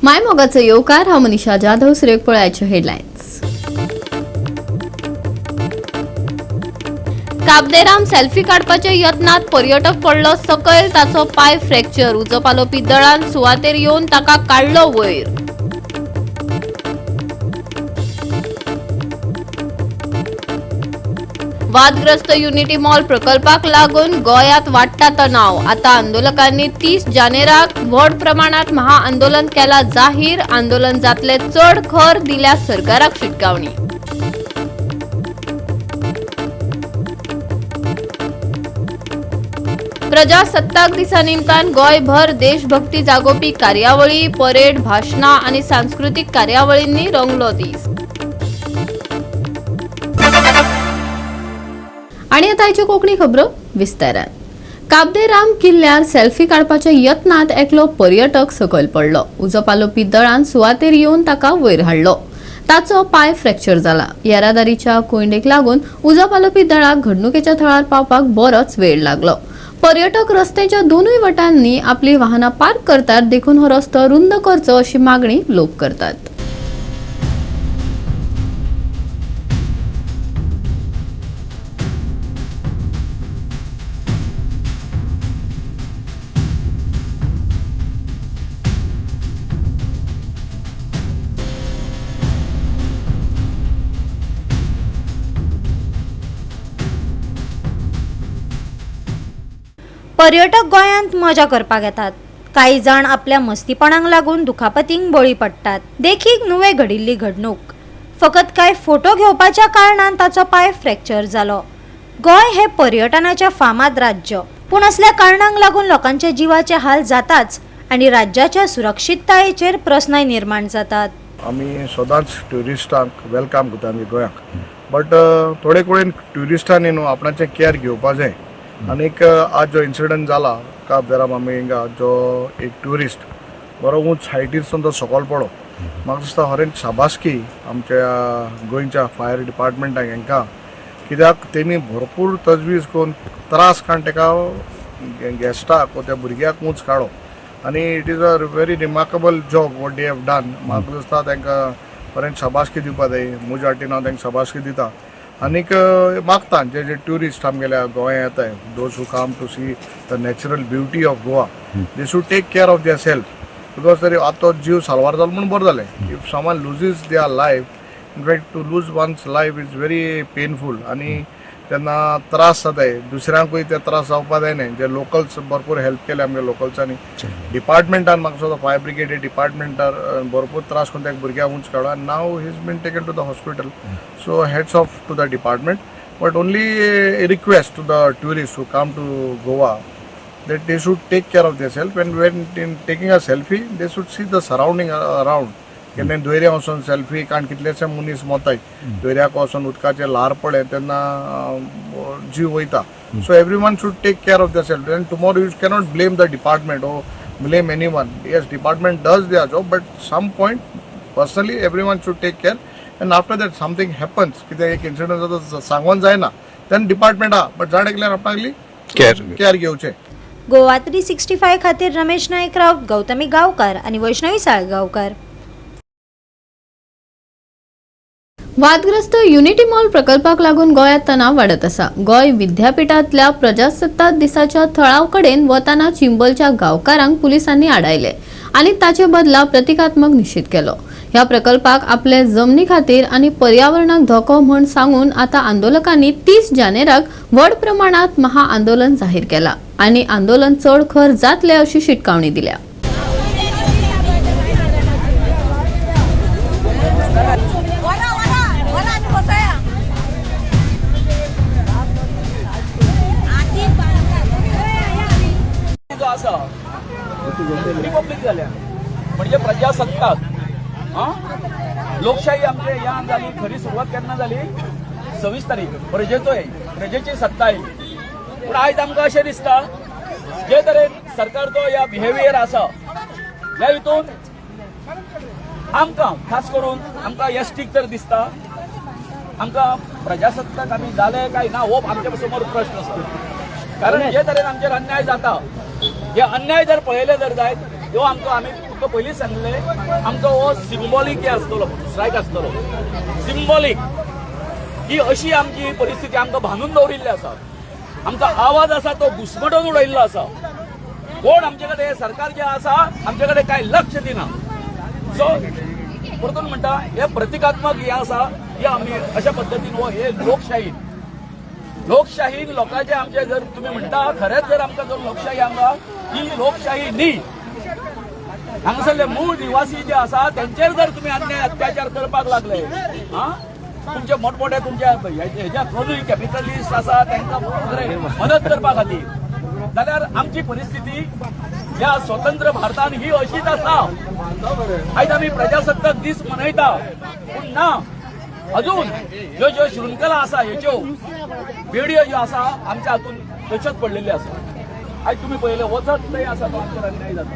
मायमोगाचो येवकार. हांव मनीषा जाधव. सुरेख पळयाच्यो हेडलायन्स. काब दे राम सेल्फी काडपाच्या यत्नात पर्यटक पडलो सकयल, ताचो पाय फ्रॅक्चर. उजो पालोवपी दळान सुवातेर येवन ताका काडलो वयर. वादग्रस्त युनिटी मॉल प्रकल्पाक लागून गोंयांत वाडटा तणाव. आता आंदोलकांनी 30 जानेराक व्हड प्रमाणात महाआंदोलन केला जाहीर. आंदोलन जातले चड खर, दिल्या सरकाराक शिटकावणी. प्रजासत्ताक दिसा निमतान गोंयभर देशभक्ती जागोवपी कार्यावळी, परेड, भाशणां आनी सांस्कृतीक कार्यावळींनी रंगलो दीस. आनी आतां आयच्यो कोंकणी खबरो विस्तारान. काब दे राम किल्ल्यार सेल्फी काडपाच्या यत्नांत एकलो पर्यटक सकयल पडलो. उजो पालोवपी दळान सुवातेर येवन ताका वयर हाडलो. ताचो पांय फ्रॅक्चर जाला. येरादारीच्या कोंयडेक लागून उजो पालोवपी दळाक घडणुकेच्या थळार पावपाक बरोच वेळ लागलो. पर्यटक रस्त्याच्या दोनूय वटांनी आपली वाहनां पार्क करतात, देखून हो रस्तो रुंद करचो अशी मागणी लोक करतात. पर्यटक गोंयांत मजा करपाक येतात. कांय जाण आपल्या मस्तीपणाक लागून दुखापतींक बळी पडटात. देखीक नुवें घडिल्ली घडणूक. फकत कांय फोटो घेवपाच्या कारणान ताचो पांय फ्रॅक्चर जालो. गोंय हें पर्यटनाच्या फामाद राज्य, पूण असल्या कारणांक लागून लोकांच्या जिवाचे हाल जाताच आनी राज्याच्या सुरक्षिततायेचेर प्रस्नय निर्माण जातात. आमी सदांच ट्युरिस्टांक welcome करता आमच्या गोंयाक, बट थोडे कडेन ट्युरिस्टांनी न्हू आपणाचें केअर घेवपा जाय. आनीक आज जो इन्सिडंट जाला काब दे राम आमी हिंगा, जो एक ट्युरिस्ट बरो उंच हायटीरसून तो सकयल पडो, म्हाका दिसता खरेंच शाबासकी आमच्या गोंयच्या फायर डिपार्टमेंटाक हांकां, कित्याक तेणी भरपूर तजवीज करून त्रास काडून तेका गेस्टाक वो त्या भुरग्याक उंच काडो. आनी it is a very remarkable job what they have done. म्हाका दिसता तांकां बरें शाबासकी दिवपा जाय. म्हज्या वाटेन हांव तांकां शाबासकी दिता. आनीक मागता जे जे ट्युरिस्ट आमगेल्या गोंया येताय, those who come to see the natural beauty of Goa, they should take care of their self, because तरी आतां तो जीव साल्वार जालो म्हूण बरें जालें. If someone loses their life, in fact to lose one's life is very painful. आनी तेन्ना त्रास जाताय दुसऱ्यांकूय, ते त्रास जावपा जायना. जे लोकल्स भरपूर हेल्प केले आमगे लोकल्सांनी, डिपार्टमेंटान, म्हाका दिसता फायर ब्रिगेड डिपार्टमेंटार भरपूर त्रास करून त्या भुरग्याक उंच काडलो आनी now he's been taken to the hospital. So hats off to the department, but only request to the tourist who come to Goa that they should take care of themselves, and when in taking a selfie they should see the surrounding around. केन्ना दर्या वचोन selfie काण, कितलेशे मनीस मोताय. दर्याक वचोन उदकाचे ल्हार पडले तेन्ना जीव वयता. So every one should take care of the self, and tomorrow you cannot blame the department or blame any one. Yes, department does their job, but some point personally everyone should take care. And after that something happens, कितें एक incident जाता, सांगोन जायना, तेन्ना department आहा, but जाण एकल्यान आपणाली care care घेवचें. गोवा 365 खातीर रमेश नायक राऊत, गौतमी गांवकार आनी वैष्णवी साळगांवकार. वादग्रस्त युनिटी मॉल प्रकल्पाक लागून गोंयांत तणाव वाडत आसा. गोंय विद्यापीठांतल्या प्रजासत्ताक दिसाच्या थळाव कडेन वतना चिंबलच्या गांवकारांक पुलिसांनी आडायले आनी ताचे बदला प्रतिकात्मक निशेध केलो. ह्या प्रकल्पाक आपले जमनी खातीर आनी पर्यावरणाक धोको म्हूण सांगून आतां आंदोलकांनी 30 जानेराक व्हड प्रमाणात महाआंदोलन जाहीर केला आनी आंदोलन चड खर जातले अशी शिटकावणी दिल्या. वरा वरा वरा आमी बसया. जो आसा रिपब्लीक जाल्या म्हणजे प्रजासत्ताक, आं, लोकशाही आमचे ह्या जाली. खरी सुरवात केन्ना जाली? 26 तारीख प्रजेचो प्रजेची सत्ता आयली. पूण आयज आमकां अशें दिसता, जे तरेन सरकारचो ह्या बिहेवियर आसा, ह्या हितून आमकां खास करून आमकां एसटीक तर दिसता, आमकां प्रजासत्ताक आमी जाले काय ना हो आमच्या समोर प्रश्न आसा. कारण जे तरेन आमचेर अन्याय जाता, हे अन्याय जर पळयले जर जायत ह्यो आमचो, आमी तुका पयलींच सांगलें, आमचो हो सिंबॉलीक हे आसतलो, स्ट्रायक आसतलो सिंबॉलीक. ही अशी आमची परिस्थिती आमकां बांदून दवरिल्ली आसा. आमचो आवाज आसा तो घुसमटून उडयल्लो आसा. कोण आमचे कडेन, सरकार जे आसा आमचे कडेन कांय लक्ष दिना. सो परतून म्हणटा, हे प्रतिकात्मक हे आसा, हे आमी अशा पद्दतीन हो हे लोकशाही, लोकशाही लोकांचे आमचे जर तुम्ही म्हणटा खरेंच जर आमकां जर लोकशाही आमकां ही लोकशाही न्ही. हांगासरले मूळ निवासी जे आसा तेंचेर जर तुम्ही अन्याय अत्याचार करपाक लागले, हा, तुमचे मोठमोठे तुमच्या हेज्या क्रोनी कॅपिटलिस्ट आसा तांकां मदत करपा खातीर, जाल्यार आमची परिस्थिती ह्या स्वतंत्र भारतान ही अशीच आसा. आयज आमी प्रजासत्ताक दीस मनयता, पूण ना, अजून ज्यो ज्यो शृंखला आसा, ह्यो बेडयो ज्यो आसा आमच्या हातून तश्योच पडलेल्यो आसा. आयज तुमी पळयलें वचत थंय आसा तो आमचेर अन्याय जाता,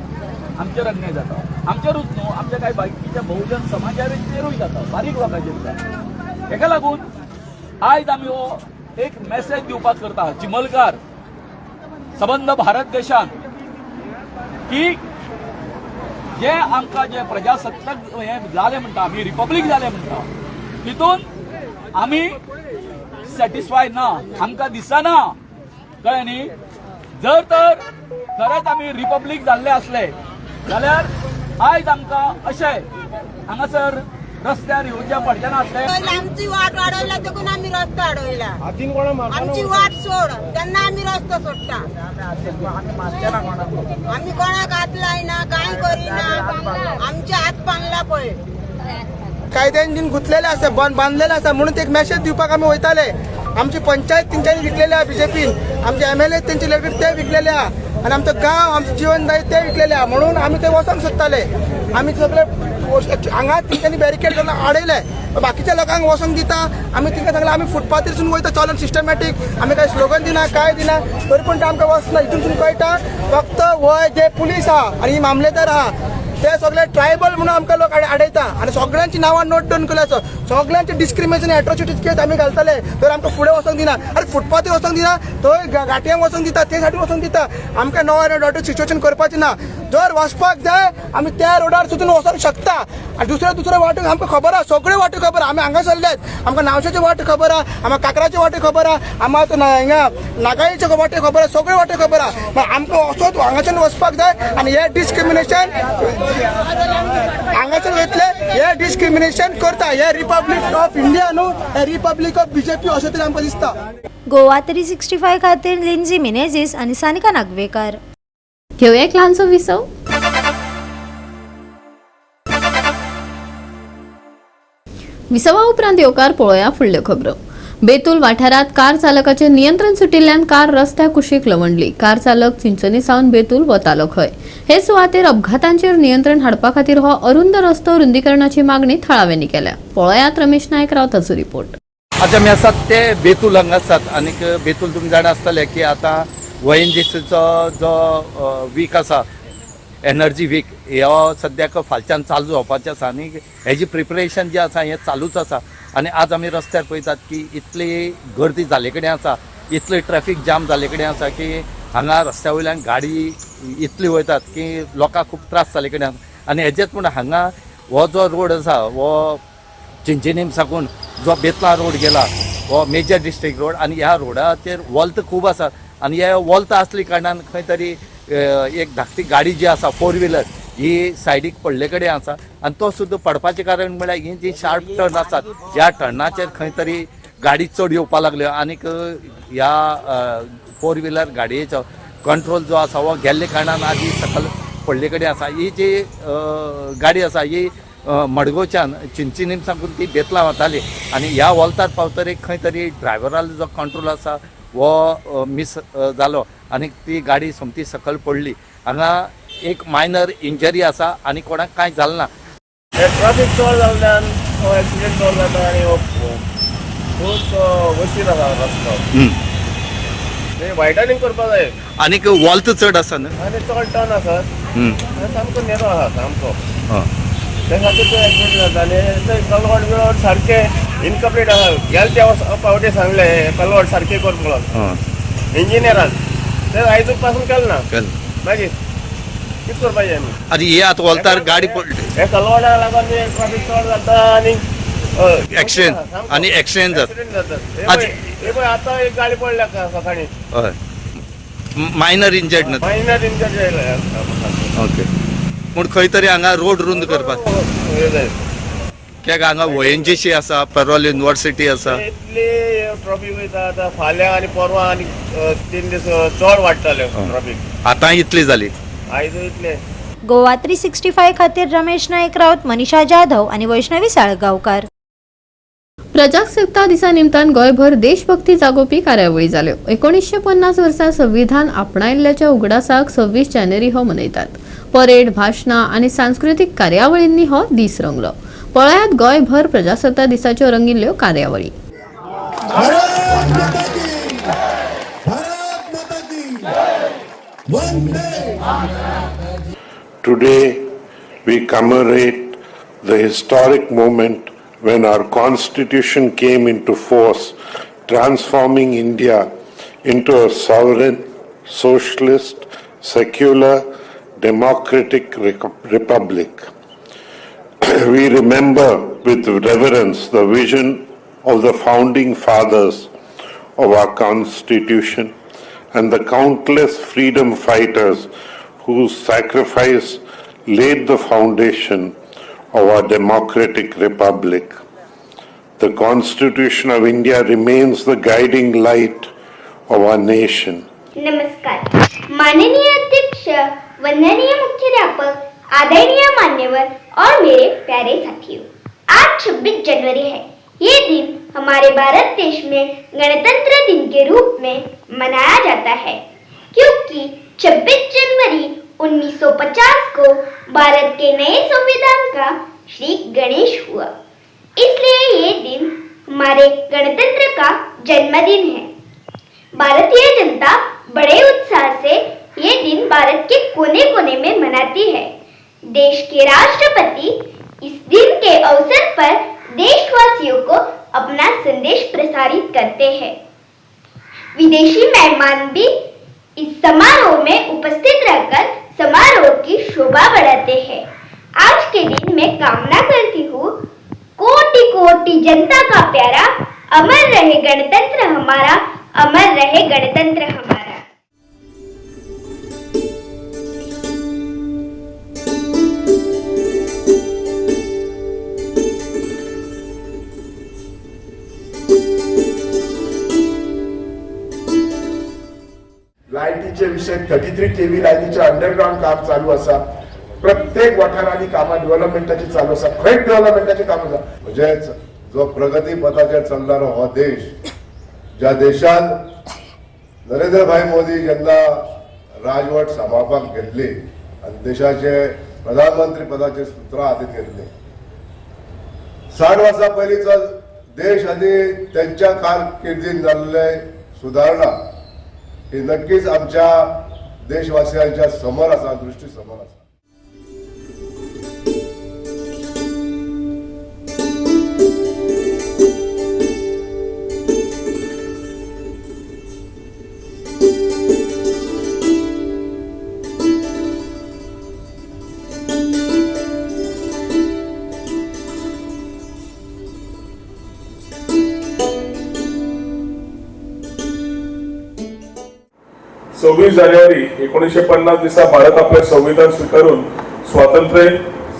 आमचेर अन्याय जाता, आमचेरूच न्हू, आमच्या कांय बाकीच्या बहुजन समाजाचेरूय जाता, बारीक लोकांचेर जाता. हेका लागून आयज आमी हो एक मेसेज दिवपाक करता चिमलकार सबंद भारत देशान की जे आमकां जे प्रजासत्ताक हे जालें म्हणटा, आमी रिपब्लीक जालें म्हणटा, तितून आमी सॅटिस्फाय ना, आमकां दिसना. कळ्ळें न्ही? जर तर खरेंच आमी रिपब्लीक जाल्ले आसले जाल्यार आयज आमकां अशें हांगासर रस्त्यार येवचें पडचें नासलें. आमची वाट वाडयला देखून आमी रस्तो अडवयला. आमची वाट सोड तेन्ना आमी रस्तो सोडटा. आमी कोणाक हात लायना, कांय करिना, आमचे हात बांदला पळय. कायद्यान जीन गुंतलेले आसा, बांदलेले आसा, म्हणून एक मेसेज दिवपाक आमी वयताले. आमची पंचायत तेंच्यांनी विकलेली आहा बीजेपीन, आमचे एमएलए तेंचे लेगीत ते विकलेले आहा, आनी आमचो गांव, आमचें जिवन जाय ते विकलेले आहा, म्हणून आमी थंय वचोंक सोदताले. आमी सगळे हांगा तेंच्यांनी बॅरिकेड करून आडयले, बाकीच्या लोकांक वचोंक दिता. आमी तेंकां सांगलें आमी फुटपाथीरसून वयता चलोन सिस्टमॅटीक, आमी कांय स्लोगन दिना, कांय दिना, तरी पूण ते आमकां वचना. हितूनसून कळटा फक्त वय जे पुलीस आहा आनी मामलेदार आहा ते सगळे ट्रायबल म्हणून आमकां लोक आडयता आनी सगळ्यांची नांवां नोट डावन केल्या. सगळ्यांचे डिस्क्रिमिनेशन एट्रोसिटीज केस आमी घालतले, तर आमकां फुडें वचोंक दिना. आरे फुटपाथीर वचोंक दिना, थंय घाटयांक वचोंक दिता, ते सायडीन वचोंक दिता. आमकां नवा एंड सिच्युएशन करपाचें ना. जर वचपाक जाय आमी त्या रोडार सुद्दां वचोंक शकता. आनी दुसऱ्या दुसऱ्या वाटेक आमकां खबर आहा, सगळे वाटे खबर आहा. आमी हांगा सरल्यात, आमकां नावशाची वाट खबर आहा, आमकां काकराची वाटे खबर आहा, आमकां हिंगा नागाळीचे वाटे खबर आहा, सगळे वाटे खबर आहा. आमकां वचोत हांगाच्यान वचपाक जाय. आनी हे डिस्क्रिमिनेशन हांगासर वयतले, हे डिस्क्रिमिनेशन करता. हे रिपब्लीक ऑफ इंडिया न्हू, हे रिपब्लीक ऑफ बीजेपी अशें तरी आमकां दिसता. गोवा 365 खातीर लिंजी मिनेझीस आनी सानिका नागवेकर. घेवया एक ल्हानसो विसव. विसवा उपरांत येवकार पळोवया फुडल्यो खबरो. बेतूल वाठारात कार चालकाचे नियंत्रण सुटिल्ल्यान कार रस्त्या कुशीक लवंडली. कार चालक चिंचणी सावन बेतूल वतालो खंय. हे सुवातेर अपघातांचेर नियंत्रण हाडपा खातीर हो अरुंद रस्तो रुंदीकरणाची मागणी थळाव्यांनी केल्या. पळयात रमेश नायक रावताचो रिपोर्ट. आज आमी आसात ते बेतूल हांगा आसात आनीक बेतूल तुमी जाणा आसतले की आतां ओएनजीसीचो जो वीक आसा, एनर्जी वीक, हो सद्याक फालच्यान चालू जावपाचें आसा आनी हेजी प्रिपरेशन जें आसा हें चालूच आसा. आनी आज आमी रस्त्यार पळयतात की इतली गर्दी जाल्ले कडेन आसा, इतली ट्रॅफीक जाम जाल्ले कडेन आसा की हांगा रस्त्या वयल्यान गाडी इतली वयतात की लोकांक खूब त्रास जाल्ले कडेन आसा. आनी हेजेच म्हूण हांगा हो जो रोड आसा हो चिंचिनीम साकून जो बेतला रोड गेला हो मेजर डिस्ट्रिक्ट रोड आनी ह्या रोडाचेर वॉल्त खूब आसात आनी हे वॉल्त आसली कारणान खंय तरी एक धाकटी गाडी जी आसा फोर व्हिलर ही सायडीक पडले कडेन आसा आनी तो सुद्दां पडपाचें कारण म्हळ्यार ही जी शार्प टर्न आसात ह्या टर्नाचेर खंय तरी गाडी चड येवपाक लागल्यो आनीक ह्या फोर व्हिलर गाडयेचो कंट्रोल जो आसा हो गेल्ले कारणान आज ही सकल पडले कडेन आसा. ही जी गाडी आसा ही मडगांवच्यान चिंचिनीम साकून ती बेतला वताली आनी ह्या वोल्तार पावतरी खंय तरी ड्रायव्हरालो जो कंट्रोल आसा हो मिस जालो आनी ती गाडी सोमती सकयल पडली. हांगा एक मायनर इंजरी आसा आनी कोणाक कांय जालें ना. ट्राफीक चड जाल्ल्यान हो एक्सिडेंट चड जाता आनी हो खूब वशीर आसा रस्तो, ते वायटनिंग करपा जाय. आनीक वॉल्त चड आसा न्हू. आनी चड टर्न आसात आनी सामको नेरो आसा सामको, त्या खातीर तो एक्सिडेंट जाता. आनी ते कलवट बिळवट सारके इनकम्प्लीट आसा. गेले त्या पावटी सांगले कलवट सारके कर म्हणून इंजिनियरान, ते आयजून पासून केलें ना. मागीर कितें करपाचें आमी? आनी हे आतां वोलतार गाडी पडली, हे कलवडाक लागून ट्राफीक चड जाता आनी एक्सिडेंट आनी एक्सिडेंट जाता. हे पळय आतां एक गाडी पडल्या सकाळीं. हय, मायनर इंजर्ड ना? मायनर इंजर्ड जायला. ओके, पूण खंय तरी हांगा रोड रुंद करपाक कित्याक हांगा ONGC आसा, पेरोल युनिवर्सिटी आसा. इतली ट्रॉफिक वयता आतां, फाल्यां आनी परवां आनी 3 दीस चड वाडटले ट्रॉफिक. आतां इतली जाली, आयज इतले. गोवा 365 खातीर रमेश नायक राऊत, मनीषा जाधव आणि वैष्णवी साळगांवकार. प्रजासत्ता दिसा निमतान गोंयभर देशभक्ती जागोवपी कार्यावळी जाल्यो. 1950 वर्सा संविधान आपणायल्ल्याच्या उगडासाक 26 जानेवारी हो मनयतात. परेड, भाशणां आनी सांस्कृतीक कार्यावळींनी हो दीस रंगलो. पळयात गोंयभर प्रजासत्ता दिसाच्यो रंगिल्ल्यो कार्यावळी. Today we commemorate the historic moment when our Constitution came into force, transforming India into a sovereign, socialist, secular, democratic republic. We remember with reverence the vision of the founding fathers of our Constitution and the countless freedom fighters whose sacrifice laid the foundation of our democratic republic. The Constitution of India remains the guiding light of our nation. नमस्कार माननीय अध्यक्ष, वंदनीय मुख्याध्यापक, आदरणीय मान्यवर और मेरे प्यारे साथियों, आज 26 जनवरी है। ये दिन हमारे भारत देश में गणतंत्र दिन के रूप में मनाया जाता है, क्योंकि 26 जनवरी 1950 को भारत के नए संविधान का श्री गणेश हुआ। इसलिए ये दिन हमारे गणतंत्र का जन्मदिन है। भारतीय जनता बड़े उत्साह से ये दिन भारत के कोने-कोने में मनाती है। देश के राष्ट्रपति इस दिन के अवसर पर देशवासियों को अपना संदेश प्रसारित करते हैं। विदेशी मेहमान भी इस समारोह में उपस्थित रहकर समारोह की शोभा बढ़ाते हैं। आज के दिन मैं कामना करती हूँ, कोटि कोटि जनता का प्यारा, अमर रहे गणतंत्र हमारा, अमर रहे गणतंत्र हमारा। लायटीचे विशय 33 kV लायटीचे अंडरग्राउंड काम चालू आसा. प्रत्येक वाठारांनी कामां डेव्हलपमेंटाची चालू आसा, खंय डेव्हलपमेंटाचे काम आसा. म्हणजेच जो प्रगती पथाचेर चलणारो हो देश, ज्या देशान नरेंद्रभाई मोदी जेन्ना राजवट सांबाळपाक घेतली आनी देशाचे प्रधानमंत्री पदाचे सुत्रां हातींत घेतली, 60 वर्सां पयलींचो देश आनी तेंच्या कारकिर्दीन जाल्ले सुदारणा ही नक्कीच आमच्या देशवासियांच्या समोर आसा, दृश्टी समोर आसा. सव्वीस जानेवारी 1950 दिसा भारत आपले संविधान स्वीकारून स्वातंत्र्य,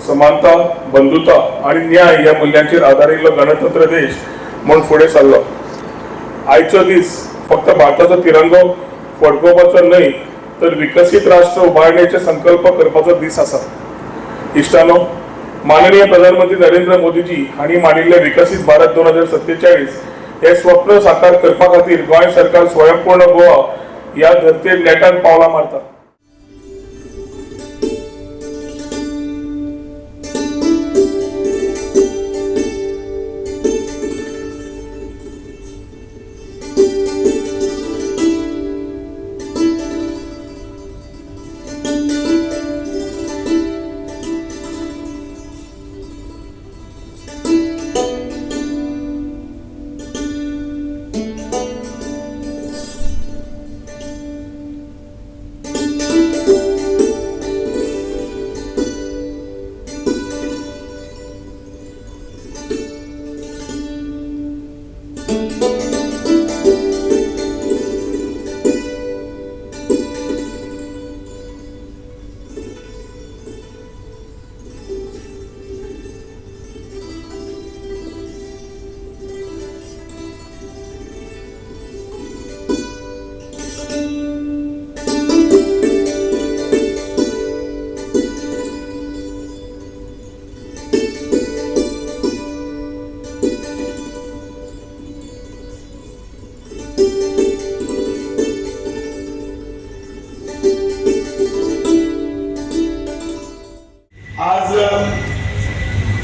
समानता, बंधुता आनी न्याय ह्या मुल्यांचेर आदारिल्लो गणतंत्र देश म्हूण फुडें सरलो. आयचो दीस फक्त भारताचो तिरंगो फडकोवपाचो न्हय, तर विकसीत राष्ट्र उबारण्याचे संकल्प करपाचो दीस आसा. इश्टानो, माननीय प्रधानमंत्री नरेंद्र मोदीजी हांणी मांडिल्ले विकसीत भारत 2047 हे स्वप्न साकार करपा खातीर गोंय सरकार स्वयंपूर्ण गोवा ह्या धर्तेर नेटान पावलां मारता.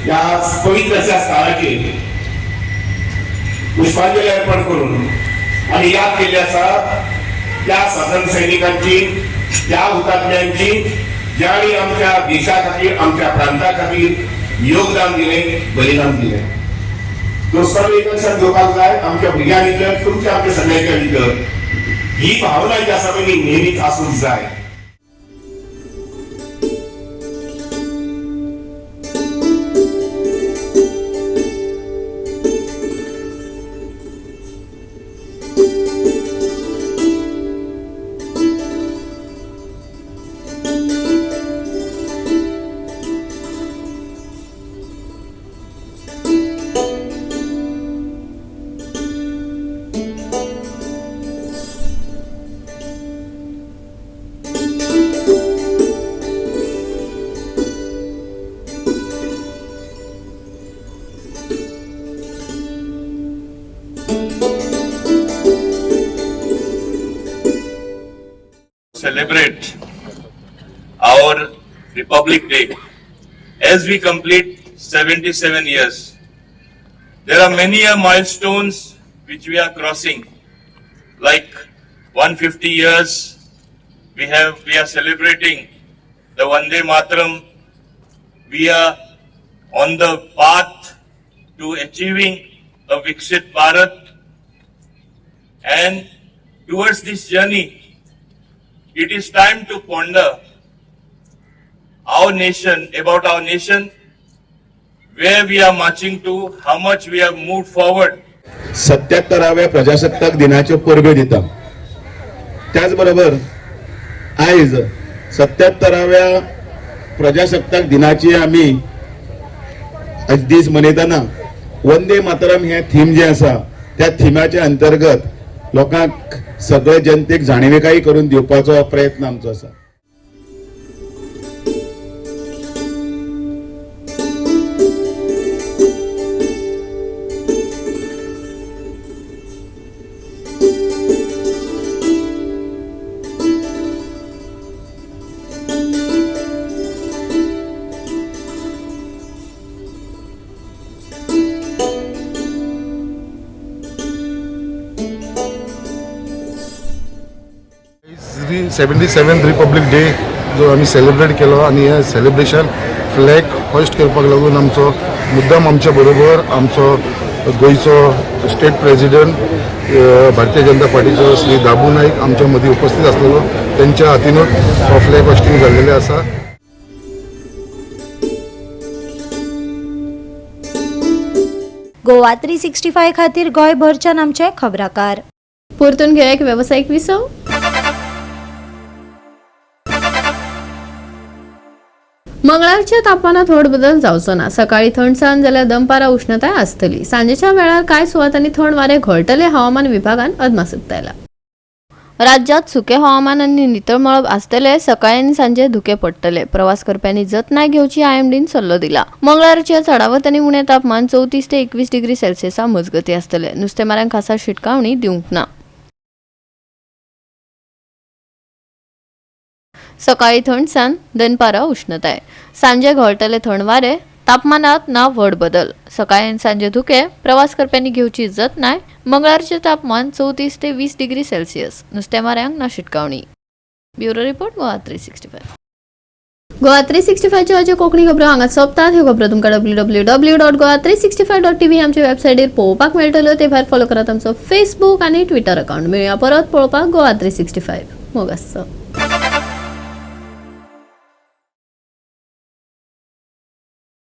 ह्या पवित्र अशा स्थानाचेर पुष्पांजली अर्पण करून आणि याद केल्ली आसा त्या स्वातंत्र्य सैनिकांची, त्या हुतात्म्यांची ज्यांनी आमच्या देशा खातीर, आमच्या प्रांता खातीर योगदान दिले, बलिदान दिले. दोस्तांनो, एक लक्षात घेवपाक जाय, आमच्या भुरग्यां भितर, तुमच्या आमच्या सगळ्यांच्या भितर ही भावना जी आसा पळय ती नेहमीच आसूंक जाय. Celebrate our Republic Day as we complete 77 years. There are many milestones which we are crossing, like 150 years we are celebrating the Vande Mataram. We are on the path to achieving a Viksit Bharat, and towards this journey it is time to ponder our nation, about our nation, where we are marching to, how much we have moved forward. 77व्या प्रजासत्ताक दिनाच्यो परब्यो दिता. त्याचबरोबर आयज 77व्या प्रजासत्ताक दिनाची आमी आज दीस मनयतना वंदे मातरम हे थीम जे आसा त्या थिमाच्या अंतर्गत लोकांक सगळे जनतेक जाणविकाय करून दिवपाचो प्रयत्न आमचो आसा. 77th Republic day जो आमी सेलिब्रेट केलो आनी हे सेलिब्रेशन फ्लॅग होस्ट करपाक लागून आमचो मुद्दाम आमच्या बरोबर आमचो गोंयचो स्टेट प्रेसिडेंट भारतीय जनता पार्टीचो श्री दाबू नाईक आमच्या मदीं उपस्थित आसलेलो. तेंच्या हातीनूच हो फ्लॅग होस्टिंग जाल्लेलें आसा. गोवा 365 खातीर गोंयभरच्यान आमचे खबराकार. परतून घेया एक वेवसायीक विसव. मंगळारच्या तापमानात व्हड बदल जावचो ना. सकाळी थंडसाण जाल्यार दनपारां उष्णताय आसतली. सांजेच्या वेळार कांय सुवातांनी थंड वारें घोळटले हवामान विभागान अदमास उक्तायला. राज्यात सुके हवामान आनी नितळ मळब आसतले. सकाळी आनी सांजे धुके पडटले. प्रवास करप्यांनी जतनाय घेवची आयएमडीन सल्लो दिला. मंगळारच्या चडावत आनी उणें तापमान 34 ते 21 डिग्री सेल्सियसा मजगती आसतले. नुस्तेमाऱ्यांक खासा शिटकावणी दिवंक ना. सकाळी थंडसाण, दनपारां उष्णताय, सांजे घोळटले थंड वारे, तापमानात ना व्हड बदल. सकाळी आनी सांजे धुके, प्रवास करप्यांनी घेवची जतनाय. मंगळारचें तापमान 34 ते 20 डिग्री सेल्सियस. नुस्तेमाऱ्यांक ना शिटकावणी. Bureau report, Goa 365. Goa 365च्यो अज्यो Konkani खबरो हांगा सोंपतात. ह्यो खबरो तुमकां www.goa365.tv आमच्या वेबसायटीर पळोवपाक मेळटल्यो. ते भायर फॉलो करात आमचो फेसबूक आनी ट्विटर अकाउंट. मेळया परत पळोवपाक गोवा 365. मोग आसचो.